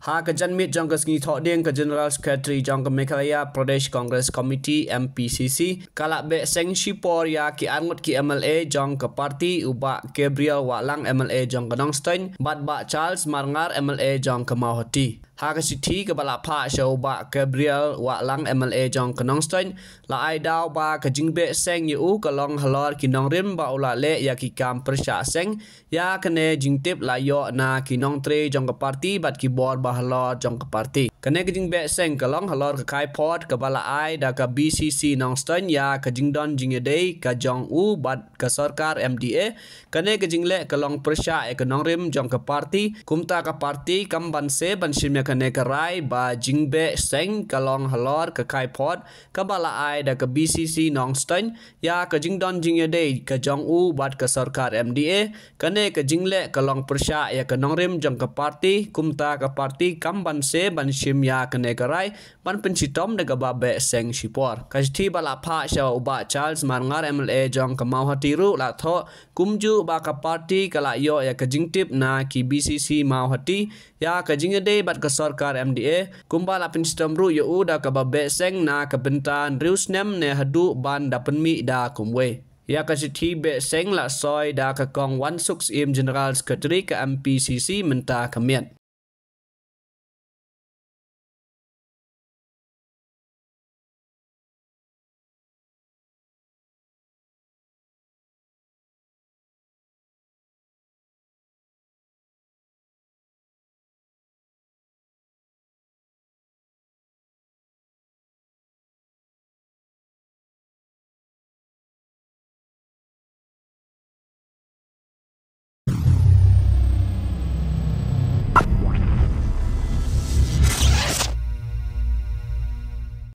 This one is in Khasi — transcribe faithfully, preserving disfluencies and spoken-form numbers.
Ha ka janmiet jong ka sngi Thohdieng, ka General Secretary jong ka Meghalaya Pradesh Congress Committee, M P C C, ka la beh seng shipor ïa ki arngut ki M L A jong ka party, u Bah Gabriel Wahlang, M L A jong ka Nongstoiñ, bad Bah Charles Marngar, M L A jong ka Mawhati. Ha ka shithi kaba la phah sha u Bah Gabriel Wahlang, M L A jong ka Nongstoiñ, la ai daw ba ka jingbeh seng ïa u ka long halor ki nongrim ba u la leh ïa ki kam pyrshah seng ïa kane jingtip, la ïoh na ki nongtrei jong ka party bad ki bor bahalor jong ka party. Kane ka jingbeh seng ka long halor ka kaiphod kaba la ai da ka B C C Nongstoiñ ïa ka jingdon jingïadei ka jong u bad ka sorkar M D A. Kane ka jingleh ka long pyrshah ïa ka nongrim jong ka party. Kumta ka party kam banse ban shim ïa kane ka rai ba jingbeh seng ka long halor ka kaiphod kaba la ai da ka B C C Nongstoiñ ïa ka jingdon jingïadei ka jong u bad ka sorkar M D A. Kane ka jingleh ka long pyrshah ïa ka nongrim jong ka party, kumta ka party kam banse ban shim ïa kane ka rai ban pynshitom da kaba beh seng shipor. Ka shithi ba la phah sha u Bah Charles Marngar, M L A jong ka Mawhati ruh, la thoh kumjuh ba ka party ka la ïoh ïa ka jingtip na ki B C C Mawhati ïa ka jingïadei bad ka sorkar M D A, kumba la pynshitom ruh ïa u da kaba beh seng na ka bynta hynriew snem ne haduh ban da pynmih da kumwei. Ïa ka shithi beh seng la soi da ka Kong Wansuk Syiem, General Secretary ka M P C C, mynta ka miet.